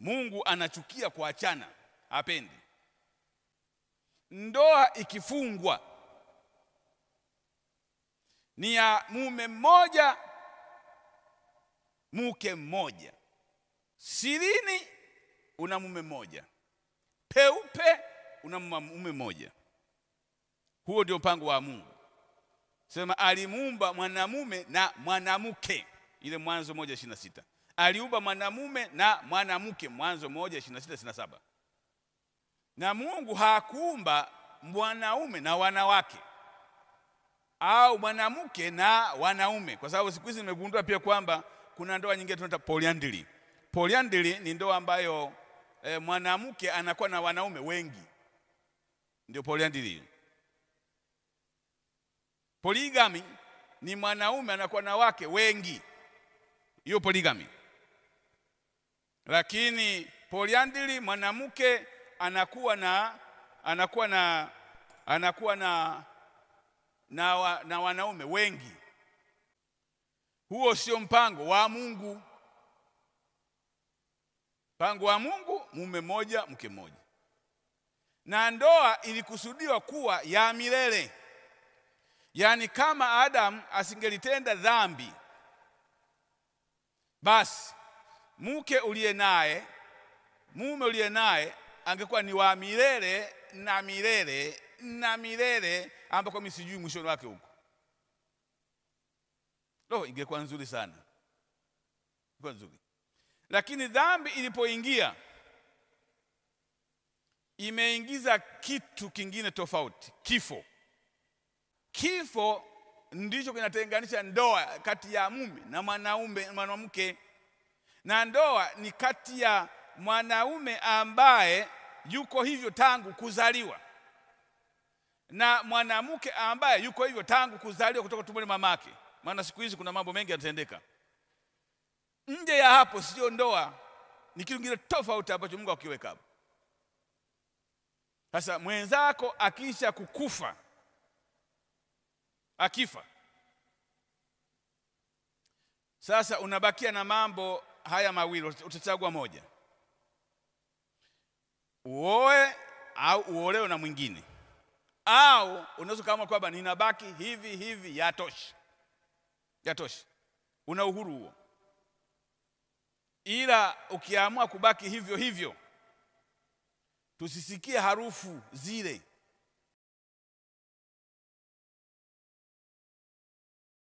Mungu anachukia kuachana, hapendi. Ndoa ikifungwa ni ya mume mmoja mke mmoja. Sirini una mume mmoja, peupe una mume mmoja. Huo ndio mpango wa Mungu. Sema alimuumba mwanamume na mwanamke, ile Mwanzo 1:26. Aliumba mwanamume na mwanamke, Mwanzo 1:26-27. Na Mungu hakuumba mwanaume na wanawake au mwanamke na wanaume, kwa sababu siku hizi nimegundua pia kwamba kuna ndoa nyingine tunaita polyandry. Polyandry ni ndoa ambayo mwanamke anakuwa na wanaume wengi, ndio polyandry. Polygamy ni mwanaume anakuwa na wake wengi, hiyo polygamy. Lakini polyandry mwanamke anakuwa na anakuwa na anakuwa na na wanaume wengi. Huo sio mpango wa Mungu. Mpango wa Mungu, mume mmoja mke mmoja. Na ndoa ilikusudiwa kuwa ya milele. Yaani kama Adam asingelitenda dhambi, basi mke uliye naye, mume uliye naye angekuwa ni wa milele na milele na milele, ambako mimi sijui mwisho wake huko. Roho ingekuwa nzuri sana, ingekuwa nzuri. Lakini dhambi ilipoingia, imeingiza kitu kingine tofauti, kifo. Kifo ndicho kinatenganisha ndoa kati ya mume na mwanaume, mwanamke. Na ndoa ni kati ya mwanaume ambaye yuko hivyo tangu kuzaliwa na mwanamke ambaye yuko hivyo tangu kuzaliwa kutoka tumboni mamake. Maana siku hizi kuna mambo mengi yanatendeka nje ya hapo. Sio ndoa, ni kitu kingine tofauti ambacho Mungu akiweka hapo. Sasa mwenzako akisha kukufa, akifa, sasa unabakia na mambo haya mawili, utachagua moja: uoe au uolewe na mwingine, au unaweza kama kwamba ninabaki hivi hivi, yatosha. Yatosha. Una uhuru huo. Ila ukiamua kubaki hivyo hivyo, tusisikie harufu zile.